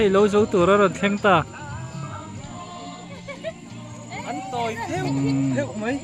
hei lo zo tur a rawn thleng ta. An tawi theuh theuh mai.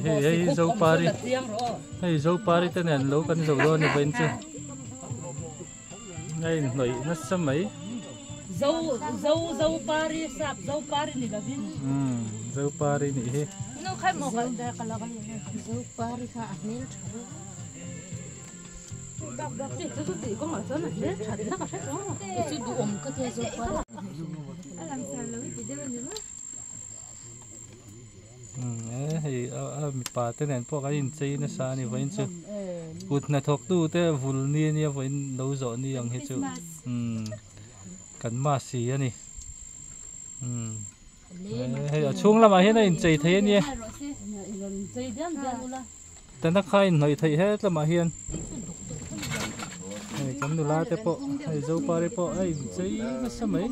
Hei hei Zopari hei Zopari te nen lo kan zo dawn ni vawiin chu a inhnawih nasa mai. Zo zo Zopari sap Zopari ni lovin. Umm Zopari nih hi. Zopari kha a hmel tha reuh. E hei a mipa te nen pawh kan inchei nasa a ni vawiin chu kut hnathawk tu te vul ni ania vawiin lo zawh ni ang hi chu umm kan masi a ni umm hei a chhung lamah hian a inchei thei a nia. Tana kha inhnawih theih het lamah hian hei kan nula te pawh hei Zopari pawh a inchei nasa mai.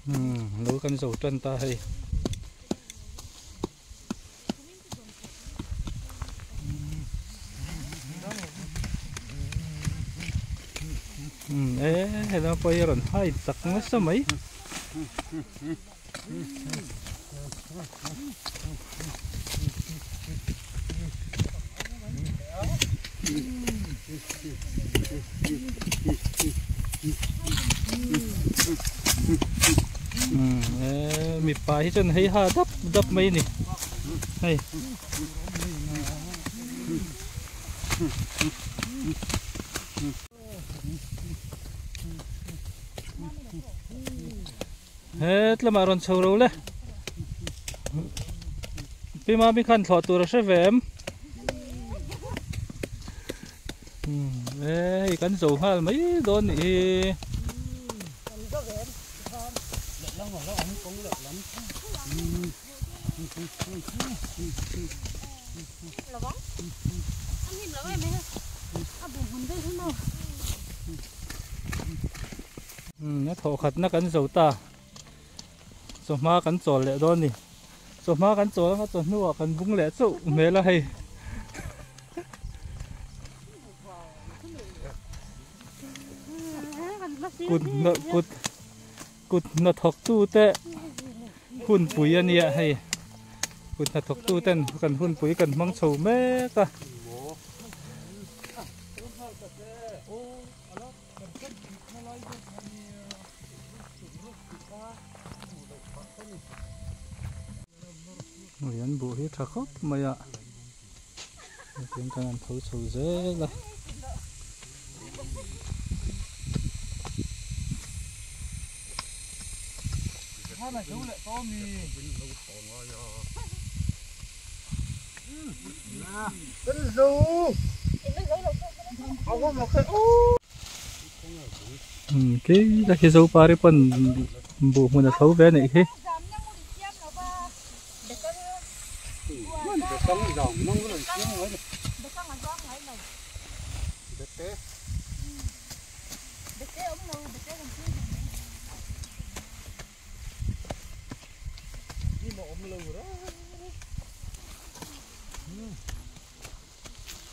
Umm lo kan zo tan ta hei. E helai pawh hi a rawn hai tak nasa mai. Mipa hi chuan hei ha dap dap mai a ni hei. Het lamah rawn chho ro le pi mami khan thlawh tur a hre ve em e hei kan zo nghal mai dawn nih hi. A thawh khatna kan zo ta chawhma kan chawl leh dawn a ni chawhma kan chawl anga chawhnuah kan bung leh chauh hmel a hei. Kut kut kut hnathawk tute hunpui a nia hei kut hnathawk tuten kan hunpui kan hmang chho mek a. Hei an buh hi tha khawp mai a hetiang kan han tho chho zel a. Umm khi lai khi zopari pawn buh hmun a tho ve a nih hi.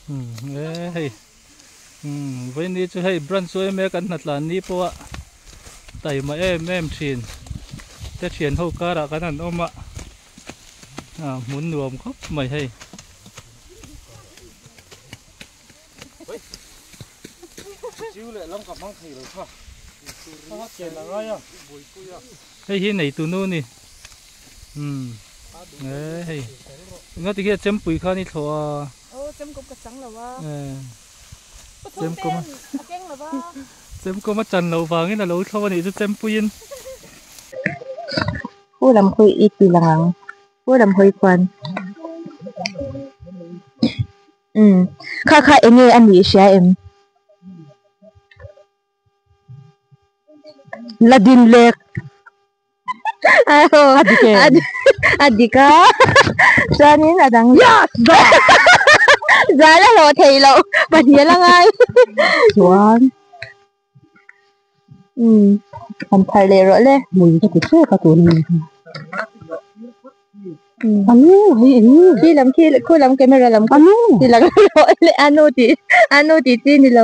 Umm hei umm vawiin ni chu hei branch chu em em kan hnatlan ni pawh a taima em em thin te thian ho karah kan han awm a ah hmun nuam khawp mai hei. Hei hi neitu nu ni umm e hei engati nge chempui khan i thlawh a aw chemkawm ka chang lo a chemkawm a keng lo a chemkawm a chan loh vangin a lo thlawh a nih chu chempuiin. Pu lam khawi i ti lang ang pu lam hawi khuan umm kha kha eng nge a nih hria em la din lek a dik em a dik a chuanin a dang zal a hlawh theih loh pahnih a la ngai chuan. Umm han phar leh rawh le. Hmui ka ti hrep a tun ani kha. Anu hei eng nge? Khi lam khi khu lam camera lam anu ti lang rawh le anu tih anu tih chi ni lo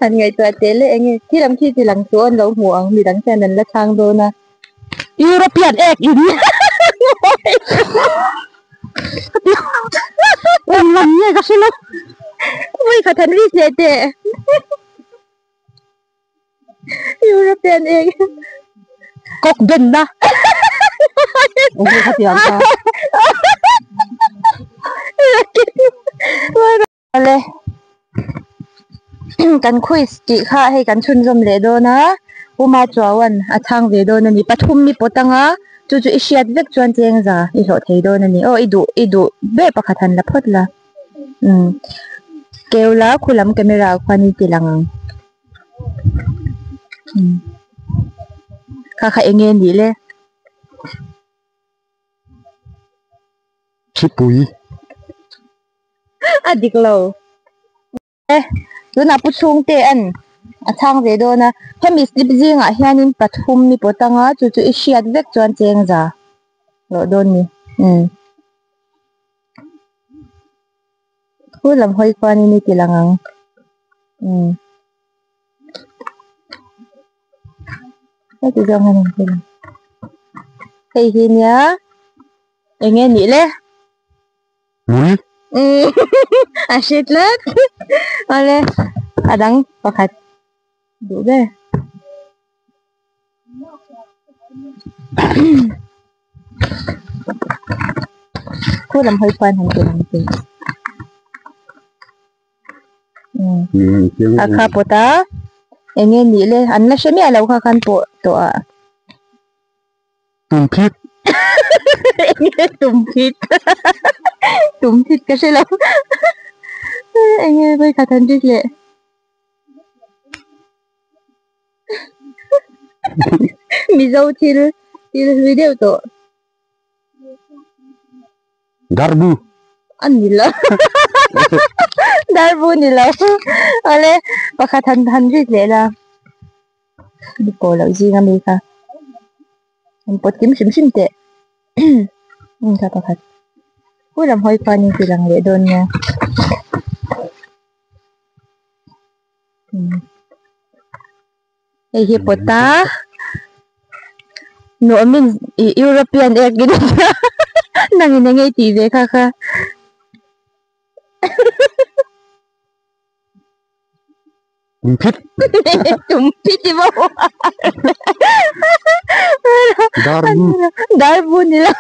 han ngaihtuah teh le eng nge khi lam khi ti lang chu an lo hmu ang midang hian an la chhang dawn a. European ek in Eng lam nge ka hre lo. Vawi khat han risk leh teh. European egg kawk ben na ale kan quiz tih kha hei kan chhunzawm leh dawn a Puma Chuauan a chhang ve dawn a ni pathum mi pawt anga chu chu i hriat vek chuan cheng za i hlawh thei dawn a ni aw i duh i duh ber pakhat han la phawt la. Umm keu la khu lam camera ah khuan in ti lang ang umm kha kha eng nge nih le Thipui a dik lo e tunah pu chhungte an a chhang ve dawn a hemi slip zingah hianin pathum ni pawt anga chu chu i hriat vek chuan cheng za rawh dawn ni umm. Thu lam hawi khuanin i ti lang ang umm heti zawng hian an ti lang hei hi nia eng nge nih le Hmul umm a hre tlat awle a dang pakhat duh ber. Khu lam hawi khuan han ti ang tih a kha pawt a eng nge nih le an la hre miah lo kha khan pawh tawh a tumphit eng nge tumphit tumphit ka hre lo eng nge vawikhat han rik leh. Mizo thil thil hlui deuh tawh. Darbu. A ni lo. Darbu ni lo. Awle pakhat han han rit leh la. Ni pawh loh zing ami kha. An pawt kim hrim hrim teh. Kha pakhat. Hu lam hawi khuanin ti lang leh dawn nia. Hei hi pawt a nuamin ih European egg in nangin eng nge i tih ve kha kha Tumphit Tumphit i maw Darbu Darbu ni lo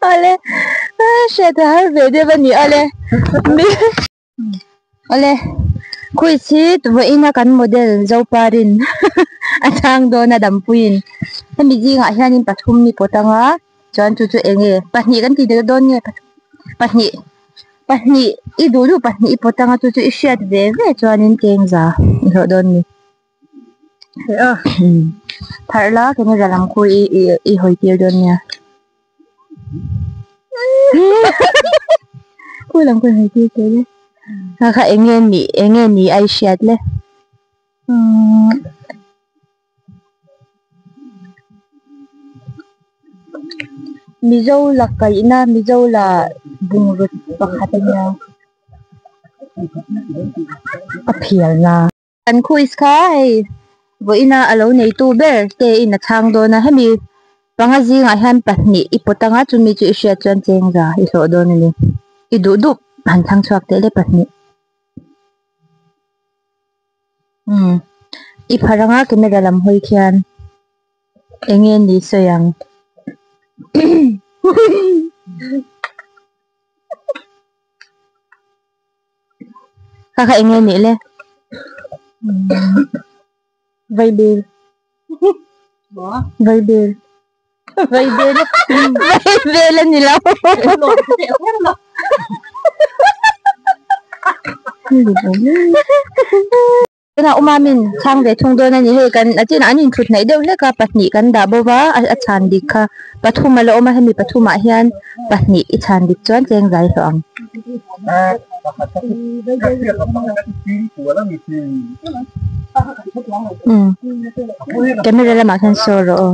awle hriat a har ve deuh a ni awle. Awle, quiz hi vawiina kan model Zoparin a chhang dawn a dampuiin hemi zingah hianin pathum mi pawt anga chuan chu chu eng nge pahnih kan tih dawn nge pahnih. Pahnih i duh duh pahnih i pawt anga chu chu i hriat ve ve chuanin cheng za i hlawh dawn ni. Pharh la camera lam khu i i hawi tir dawn nia. Khu lam khu i hawi tir teh le. Kha kha eng nge nih eng nge ni a i hriat le. Mizo la kaihna Mizo la bungrut pakhat a nia a phialna. Kan quiz kha hei vawiina a lo neitu ber te in a chhang dawn a hemi panga zingah hian pahnih i pawt anga chumi chu i hriat chuan cheng za i hlawh dawn a ni i duh duh han chhang chhuak teh le pahnih. Umm i phar anga camera lam hawi khian eng nge ni sawi ang kha kha eng nge nih le vaibel vaibel vaibel vaibel a ni lo Tunah u Mamin chhang ve thung dawn a ni hei kan a chinah an inthut hnaih deuh hlek a pahnih kan dah bo va a chhan dik kha pathum a la awm a hemi pathumah hian pahnih i chhan dik chuan cheng zai hlawh ang. Umm camera lamah khian saw rawh aw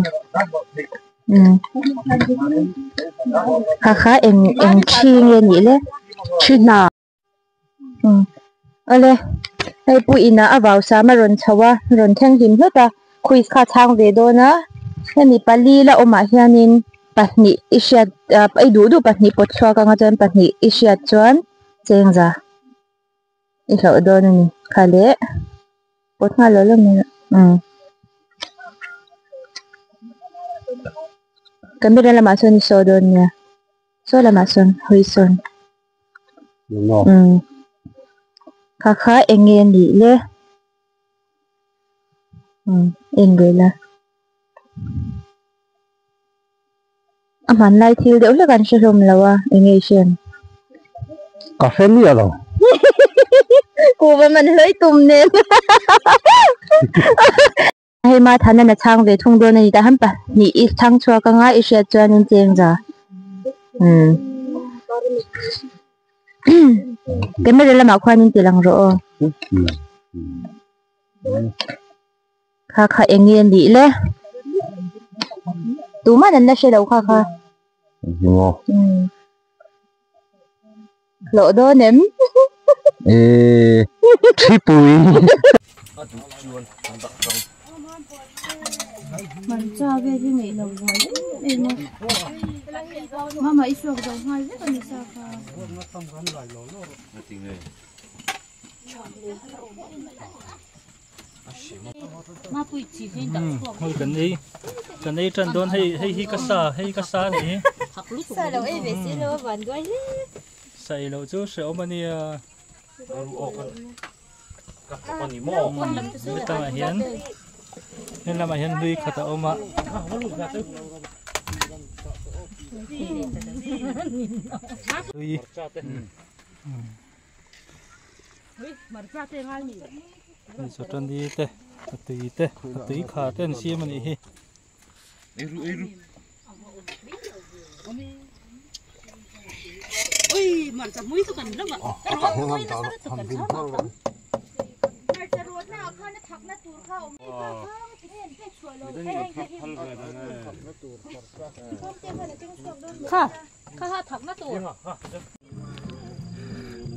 umm kha kha eng eng thi nge nih le thi hna. Umm awle hei pu inah a vau sam a rawn chho a rawn thleng hlim hlawt a quiz kha a chhang ve dawn a hemi pali la awmah hianin pahnih i hriat ah i duh duh pahnih pawt chhuak anga chuan pahnih i hriat chuan cheng za i hlauh dawn a ni kha leh pawt nghal lo lo mai umm camera lamah sawn i saw dawn nia saw lamah sawn hawi sawn. Umm kha kha eng nge nih le umm en ve la a hmanlai thil deuh hlek an hre hlawm lo a eng nge i hriat ka hre miah lo kuhva man hlawi tum nen Hei ma than a chhang ve thung dawn a ni tah hian pahnih i chhang chhuak anga i hriat chuanin cheng za umm camera lamah khuanin ti lang rawh aw kha kha eng nge nih le tuman an la hre lo kha kha umm Hlawh dawn em? Eee thipui. Hmarcha vel hi ngeih lo zual em em a. Mama i suak zo nghal vek a ni sa kha. Hei kan ei kan ei tan dawn hei hei hi ka sa hei ka sa a ni Sa lo ei ve si lo a van duai hle. Sa ei loh chu hrehawm a nia. Hetangah hian he lamah hian lui khat a awm a. Lui. Hei chawtani te a tui te a tui kha te an siam a nih hi.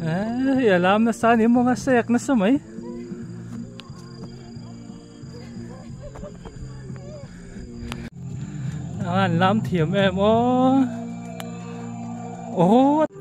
Hei a lam nasa a ni maw a sek nasa mai. An lam thiam em aw. Aw.